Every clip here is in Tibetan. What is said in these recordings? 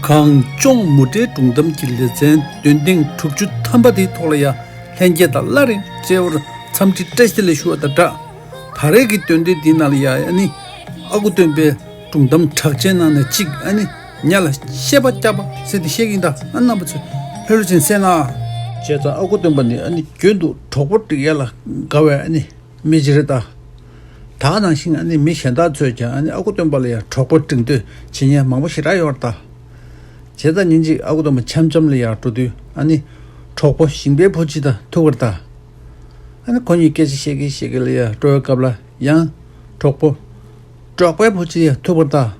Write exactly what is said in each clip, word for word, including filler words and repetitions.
གངས་ལྗོངས་མུ་འབྲེལ་སྒྲུང་གཏམ་གྱི་ལེ་ཚན་འདོན་ཐེངས་དྲུག་ཅུ་ཐམ་པ་དེའི་ཐོག་ལ་ཡང་ལྷན་རྒྱས་དང་སླར་ཡང་མཇལ་བར་འཚམས་འདྲི་བཀྲ་ཤིས་བདེ་ལེགས་ཞུ་བ་དང་སྦྲགས། ད་རེས་ཀྱི་འདོན་ཐེངས་འདིའི་ནང་ལ་ཡང་ཨ་ནི་ཨ་ཁུ་སྟོན་པའི་སྒྲུང་གཏམ་གྲགས་ཅན་ནང་ནས་གཅིག་ཨ་ནི་ཉ་ལ་བཤད་པ་རྒྱབ་པ་ཟེར་དེ་བཤད་ཀྱིན་གདའ། ཨ་རྣམ་པ་ཚོས་ལྷོད་ལྷོད་བྱས་གསན་ན། བྱས་ཙང་ཨ་ཁུ་སྟོན་པ་ནི་ཨ་ནི་རྒྱུན་དུ་གྲོགས་པོ་སྒྲིག་ཡ་ལ་དགའ་བའི་ཨ་ནི་མི་ཅིག་རེད་ད། ད་ག་ནང་བཞིན་ཨ་ནི་མི་གཞན་དག་ཚོས་ཀྱང་ཨ་ནི་ཨ་ཁུ་སྟོན་པ་ལ་ཡང་གྲོགས་པོ་སྒྲིག་འདོད་བྱེད་མཁན་མང་པོ་ཞེ་དྲག་ཡོད་རེད་ད། བྱས་ཙང་ཉིན་གཅིག་ཨ་ཁུ་སྟོན་པ་འཆམ་འཆམ་ལ་ཡང་འགྲོ་དུས་ཨ་ནི་གྲོགས་པོ་ཞིང་པའི་བུ་གཅིག་དང་ཐུག་པ་རེད་ད། ཨ་ནི་ཁོ་གཉིས་སྐད་ཆ་བཤད་གིན་བཤད་གིན་ལ་ཡང་འགྲོ་བའི་སྐབས་ལ་ཡང་གྲོགས་པོ་འབྲོག་པའི་བུ་གཅིག་ཡང་ཐུག་པ་རེད་ད།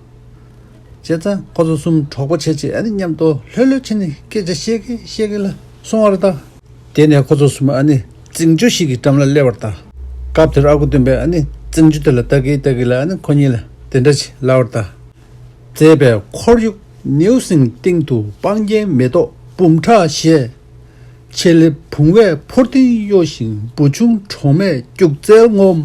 བྱས་ཙང་ཁོ་ཚོ་གསུམ་གྲོགས་པོ་བྱས་བྱས་ཨ་ནི་མཉམ་དུ་ལྷོད་ལྷོད་བྱས་ནས་སྐད་ཆ་བཤད་གིན་བཤད་གིན་ལ་སོང་བ་རེད་ད། དེ་ནས་ཁོ་ཚོ་གསུམ་ཨ་ནི་རྫིང་ཆུ་ཞིག་གི་འགྲམ་ལ་སླེབས་པ་རེད་ད། སྐབས་དེར་ཨ་ཁུ་སྟོན་པས་ཨ་ནི་རྫིང་ཆུ་དེ་ལ་ལྟ་གིན་ལྟ་གིན་ལ་ཨ་ནི་ཁོ་གཉིས་ལ་དེ་འདྲ་ཞིག་ལབ་པ་རེད་ད། མཛེས་པའི་ཁོར་ཡུག་ནེའུ་གསིང་སྟེང་དུ་སྤང་རྒྱན་མེ་ཏོག་འབུམ་ཕྲག་བཞད། ཕྱེ་ལེབ་བུང་བས་འཕུར་ལྡིང་གཡོ་ཞིང་བུ་ཆུང་གྲོག་མས་སྐྱུག་རྩལ་ངོམ།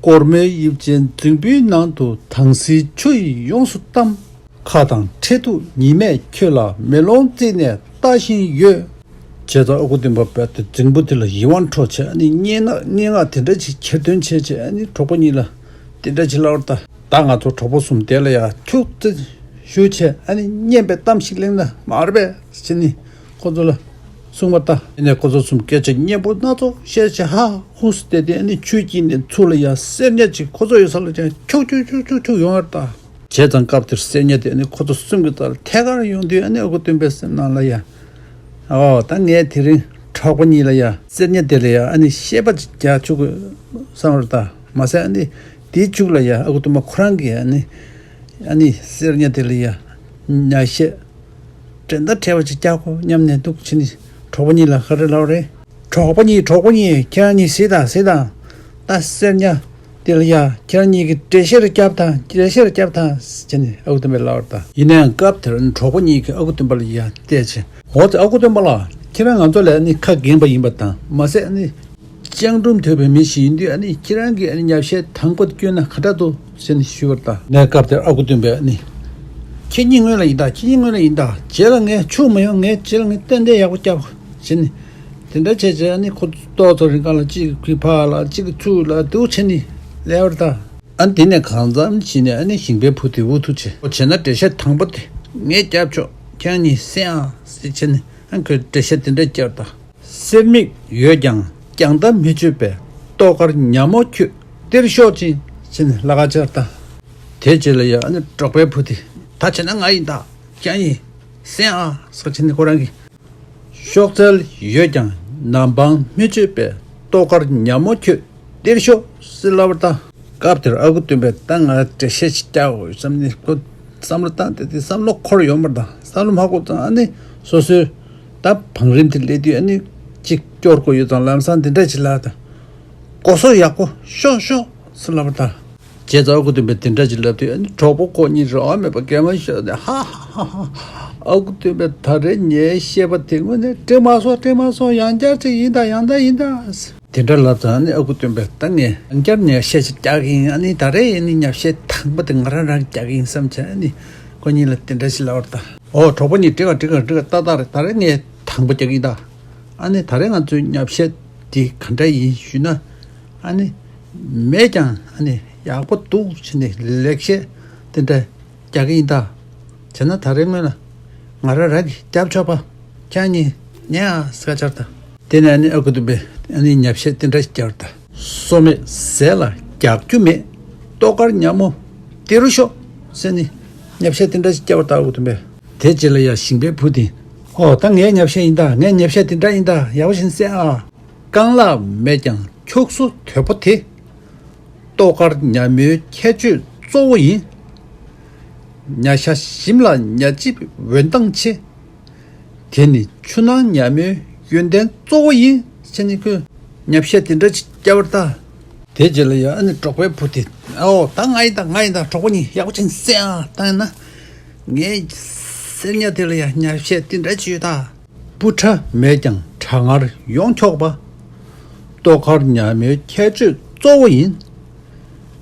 སྒོར་མོའི་དབྱིབས་ཅན་རྫིང་བུའི་ནང་དུ་དྭངས་བསིལ་ཆུ་ཡིས་ཡོངས་སུ་གཏམས། ཁ་དང་འཕྲད་ཐུག་ཉི་མས་ཁྱོད་ལ་མེ་ལོང་བརྩིས་ནས་ལྟ་བཞིན་ཡོད། བྱས་ཙང་ཨ་ཁུ་སྟོན་པ་རྦད་དེ་རྫིང་བུ་དེ་ལ་ཡིད་དབང་འཕྲོག་བྱས་ཨ་ནི་སྙན་ངག་སྙན་ངག་དེ་འདྲ་ཞིག་ཁྱེར་འདོན་བྱས་བྱས་ཨ་ནི་གྲོགས་པོ་གཉིས་ལ་དེ་འདྲ་ཞིག་ལབ་པ་རེད་ད། ད་ང་ཚོ་གྲོགས་པོ་གསུམ་དེ་ལ་ཡང་ཁྱུག་ཙམ་བཞུགས་བྱས་ཨ་ནི་སྙན་པའི་གཏམ་ཞིག་གླེང་ན་མ་རེད་པས་ཟེར་ནས་ཁོ་ཚོ་ལ་གསུངས་པ་རེད་ད། དེ་ནས་ཁོ་ཚོ་གསུམ་སྐད་ཆ་སྙན་པོ་སྣ་ཚོགས་བཤད་བྱས་ཧ་ཧུ་སུ་བསྡད་དེ་ཨ་ནི་ཆུའི་དཀྱིལ་ནས་ཚུར་ལ་ཡང་གསེར་ཉ་ཅིག་ཁོ་ཚོ་ཡོད་ས་ལ་ཀྱང་ཁྱུག་ཁྱུག་ཁྱུག་ཁྱུག་ཁྱུག་ཡོང་བ་རེད་ད། བྱས་ཙང་སྐབས་དེར་གསེར་ཉ་དེ་ཨ་ནི་ཁོ་ཚོ་གསུམ་གྱི་རྩ་ལ་ཐད་ཀར་ཡོང་དུས་ཨ་ནི་ཨ་ཁུ་སྟོན་པའི་སེམས་ནང་ལ་ཡང་། ཨོ་ད་ངས་དེ་རིང་གྲོགས་པོ་གཉིས་ལ་ཡང་གསེར་ཉ་དེ་ལ་ཡང་ཨ་ནི་བཤད་པ་ཅིག་རྒྱག་བཅུག་དགོས་བསམ་རེད་ད། མ་ཟད་ཨ་ནི་དེའི་མཇུག་ལ་ཡང་ཨ་ཁུ་སྟོན་པ་ཁོ་རང་གིས་ཨ་ནི་ཨ་ནི་གསེར་ཉ་དེ་ལ་ཡང་ཉ་བཤད་འགྲན་ཟླ་བྲལ་བ་ཅིག་རྒྱག་དགོས་སྙམ་ནས་འདུག་བྱས་ནས་གྲོགས་པོ་གཉིས་ལ་ག་རེ་ལབ་རེད། གྲོགས་པོ་གཉིས་གྲོགས་པོ་གཉིས་ཁྱེད་རང་གཉིས་གཟིགས་དང་གཟིགས་དང་། ད་གསེར་ཉ་དེ་ལ་ཡ་ཁྱེད་རང་གཉིས་ཀྱིས་འགྲེལ་བཤད་རེ་རྒྱབ་དང་འགྲེལ་བཤད་རེ་རྒྱབ་དང་ཟེར་ནས་ཨ་ཁུ་སྟོན་པས་ལབ་པ་རེད་ད། ཡིན་ན་ཡང་སྐབས་དེར་གྲོགས་པོ་གཉིས་ཀྱིས་ཨ་ཁུ་སྟོན་པ་ལ་ཡ་བལྟས་བྱས། འོ་ཙི་ཨ་ཁུ་སྟོན་པ་ལགས་ཁྱེད་རང་ང་ཚོ་ལས་ནི་ཁ་རྒན་པ་ཡིན་པ་དང་མ་ཟད་ནི་སྤྱང་གྲུང་དོད་པའི་མི་ཞིག་ཡིན་དུས་ཨ་ནི་ཁྱེད་རང་གིས་ཨ་ནི་ཉ་བཤད་དང་པོ་དེ་སྐྱོན་ན་ག་འདྲ་འདུག་ཟེར་ནས་ཞུས་པ་རེད་ད། ནས་སྐབས་དེར་ཨ་ཁུ་སྟོན་པས་ཨ་ནི། ཁྱེད་གཉིས་སྔོན་ལ་ཡིན་ད་ཁྱེད་གཉིས་སྔོན་ལ་ཡིན་ད་རྗེས་ལ་ངས་ཆུ་མ་ཡོང་ངས་རྗེས་ལ་ངས་ཏན་ཏན་ཡག་པོ་རྒྱབ་ཟེར་ནས། དེ་འདྲ་བྱས་བྱས་ཨ་ནི་ཁོ་ཏོག་ཙམ་རིང་ག་ལ་གཅིག་གིས་གུས་ཕག་ལ་གཅིག་གིས་ཚུར་ལ་འདུག་བྱས་ནས་ལས་པར་ད། ཨ་ནི་དེ་ནས་གང་འཚམ་བྱས་ནས་ཨ་ནི་ཞིང་པའི་བུ་དེ་འུ་ཐུག་བྱས། ཁོ་བྱས་ན་འགྲེལ་བཤད་དང་པོ་དེ་ངས་རྒྱབ་ཆོག་ཁྱེད་གཉིས་གསན་ཨ་ཟེར་བྱས་ནས་ཨ་ནི་ཁོས་འགྲེལ་བཤད་དེ་འདྲ་བརྒྱབ་ད། གསེར་མིག་ཡོད་ཀྱང་རྒྱང་ལྟ་མི་ཆོད་པའི་ཏོག་དཀར་ཉ་མོ་ཁྱོད་སྟེར་ཤོག་ཅིག་བྱས་ནས་ལ་ཁ་ཆར་ད། དེ་རྗེས་ལ་ཡ་ཨ་ནི་འབྲོག་པའི་བུ་དེ་ད་བྱས་ན་ང་ཡིན་ད། ཁྱེད་གཉིས་གསན་ཨ་ཟེར་བྱས་ནས་ཁོ་རང་གིས། གཤོག་རྩལ་ཡོད་ཀྱང་ནམ་འཕང་མི་ཆོད་པའི་ཏོག་དཀར་ཉ་མོ་ཁྱོད་སྟེར་ཤོག་ཟེར་ལབ་པ་རེད་ད། སྐབས་དེར་ཨ་ཁུ་སྟོན་པས་ད་ང་འགྲེལ་བཤད་ཅིག་རྒྱག་དགོས་བསམ་ནས་ཁོ་བསམ་བློ་བཏང་སྟེ་དེ་བསམ་བློ་འཁོར་ཡོང་བ་རེད་ད། བསམ་བློ་མ་འཁོར་ཙང་ཨ་ནི་སོ་སོའི་ད་བང་རིམ་དེ་སླེབས་དུས་ཨ་ནི་གཅིག་སྐྱོར་དགོས་ཡོད་ཙང་ལམ་སང་དེ་འདྲ་ཅིག་ལབ་ད། གོ་སོ་ཡག་པོ་ཤོག་ཤོག་ཟེར་ལབ་པ་རེད་ད། བྱས་ཙང་ཨ་ཁུ་སྟོན་པས་དེ་འདྲ་ཅིག་ལབ་དུས་ཨ་ནི་གྲོགས་པོ་ཁོ་གཉིས་རང་དབང་མེད་པར་གད་མོ་ཤོར་ཏེ་ཧ་ཧ་ཧ་ཧ། ཨ་ཁུ་སྟོན་པས་ད་རེས་ངའི་བཤད་པ་དེ་དངོས་གནས་དྲན་མ་སོང་དྲན་མ་སོང་། ཡང་བསྐྱར་ཅིག་ཡིན་ད་ཡང་བསྐྱར་ཡིན་ད། དེ་འདྲ་ལབ་ཙང་ཨ་ནི་ཨ་ཁུ་སྟོན་པས་ད་ངས་ཡང་བསྐྱར་ངས་བཤད་ཅིག་རྒྱག་གི་ཡིན། ཨ་ནི་ད་རེས་ཨ་ནི་ཉ་བཤད་དང་པོ་དེ་ང་རང་རང་རྒྱག་གི་ཡིན་བསམ་བྱས་ཨ་ནི་ཁོ་གཉིས་ལ་དེ་འདྲ་ཞིག་ལབ་པ་རེད་ད། ཨོ་གྲོགས་པོ་གཉིས་འགྲིག་ག་འགྲིག་ག་འགྲིག་ག་ཏག་ཏག་རེད། ད་རེས་ངས་དང་པོ་རྒྱག་གི་ཡིན་ད། ཨ་ནི་ད་རེས་ང་ཚོའི་ཉ་བཤད་འདི་ག་འདྲ་ཡིན་ཞུས་ན། ཨ་ནི་མེད་ཀྱང་ཨ་ནི་ཡག་པོ་འདུག་བྱས་ནས་ལེགས་བཤད་དེ་འདྲ་རྒྱག་གི་ཡིན་ད། བྱས་ན་ད་རེས་སྔོན་ལ་ང་རང་རང་གིས་རྒྱབ་ཆོག་པ་ཁྱེད་གཉིས་ཉན་ཨ་ཟེར་ག་ཆར་ད། དེ་ནས་ཨ་ནི་ཨ་ཁུ་སྟོན་པས་ཨ་ནི་ཉ་བཤད་དེ་འདྲ་ཞིག་རྒྱག་ད། སོ་མེད་ཟས་ལ་རྒྱག་རྒྱུ་མེད། ཏོག་དཀར་ཉ་མོ་དེ་རུ་ཤོག་ཟེར་ནས་ཉ་བཤད་དེ་འདྲ་ཞིག་རྒྱག་པ་ད་ཨ་ཁུ་སྟོན་པས། དེ་རྗེས་ལ་ཡ་ཞིང་པའི་བུ་དེ། ཨོ་ད་ངའི་ཉ་བཤད་ཡིན་ད། ངའི་ཉ་བཤད་དེ་འདྲ་ཡིན་ད། ཡག་པོ་བྱས་ནས་གསན་ཨ། རྐང་ལག་མེད་ཀྱང་ཁྱུག་སོ་དོད་པོ་དེ། ཏོག་དཀར་ཉ་མོའི་ཁྱད་ཆོས་གཙོ་བོ་ཡིན། ཉ་ཤ་ཞིམ་ལ་ཉ་ལྕིབས་འོད་མདངས་ཆེ། དེ་ནི་ཆུ་ནང་ཉ་མོའི་ཡོན་ཏན་གཙོ་བོ་ཡིན་ཟེར་ནས་ཁོས་ཉ་བཤད་དེ་འདྲ་ཅིག་རྒྱབ་པ་རེད་ད། དེ་རྗེས་ལ་ཡང་ཨ་ནི་འབྲོག་པའི་བུ་དེ། ཨོ་ད་ང་ཡིན་ད་ང་ཡིན་ད། གྲོགས་པོ་གཉིས་ཡག་པོ་བྱས་ནས་གསན་ཨ། ད་ཡིན་ན་ངའི་གསེར་ཉ་དེ་ལ་ཡང་ཉ་བཤད་དེ་འདྲ་ཅིག་ཡོད་ད། སྤུ་ཁྲ་མེད་ཀྱང་གྲང་ངར་ཡོང་ཆོག་པ། ཏོག་དཀར་ཉ་མོའི་ཁྱད་ཆོས་གཙོ་བོ་ཡིན།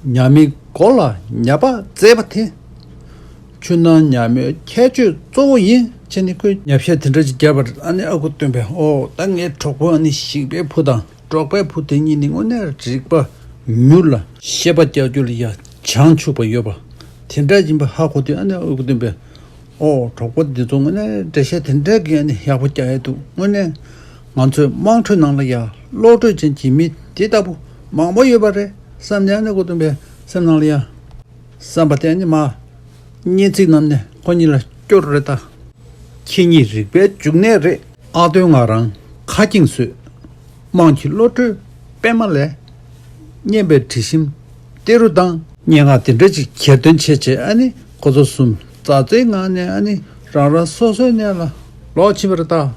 ཉ་མིག་མགོ་ལ་ཉ་པ་མཛེས་པ་དེ། ཆུ་ནང་ཉ་མའི་ཁྱད་ཆོས་གཙོ་བོ་ཡིན་བྱས་ནས་ཁོས་ཉ་བཤད་དེ་འདྲ་ཅིག་བརྒྱབ་པར། ཨ་ནི་ཨ་ཁུ་སྟོན་པས། ཨོ་ད་ངའི་གྲོགས་པོ་ཨ་ནི་ཞིག་པའི་བུ་དང་འབྲོག་པའི་བུ་དེ་གཉིས་ནི་དངོས་གནས་རིག་པ་མྱུར་ལ་ཤེས་པ་རྒྱག་རྒྱུ་ལ་ཡ་བྱང་ཆུབ་པ་ཡོད་པ་དེ་འདྲ་ཡིན་པ་ཧ་གོ་དུས། ཨ་ནི་ཨ་ཁུ་སྟོན་པས། ཨོ་གྲོགས་པོ་འདི་ཚོ་དངོས་གནས་འགྲེལ་བཤད་དེ་འདྲ་གི་ཨ་ནི་ཡག་པོ་རྒྱག་ཡ་འདུག། དངོས་གནས་ང་ཚོའི་དམངས་ཁྲོད་ནང་ལ་ཡ་བློ་གྲོས་ཅན་གྱི་མི་དེ་ལྟ་བུ་མང་པོ་ཡོད་པ་རེད་བསམ་ནས། ཨ་ནི་ཨ་ཁུ་སྟོན་པའི་སེམས་ནང་ལ་ཡ་བསམ་པ་དེ་ཨ་ནི་མ་སྙན་ཚིག་རྣམས་ནས་ཁོ་གཉིས་ལ་སྐྱོར་རེད་ད། ཁྱེད་གཉིས་རིག་པའི་འབྱུང་གནས་རེད། ཨ་དོན་ང་རང་ཁ་སྐྱེངས་བཟོས། དམངས་ཀྱི་བློ་གྲོས་པད་མ་ལས། སྙན་པའི་དྲི་ཞིམ་ཏེ་རུ་དང་། སྙན་ངག་དེ་འདྲ་ཅིག་གྱེར་འདོན་བྱས་བྱས། ཨ་ནི་ཁོ་ཚོ་གསུམ་མཛའ་བརྩེའི་ངང་ནས་ཨ་ནི་རང་རང་སོ་སོའི་གནས་ལ་ལོག་ཕྱིན་པ་རེད་ད།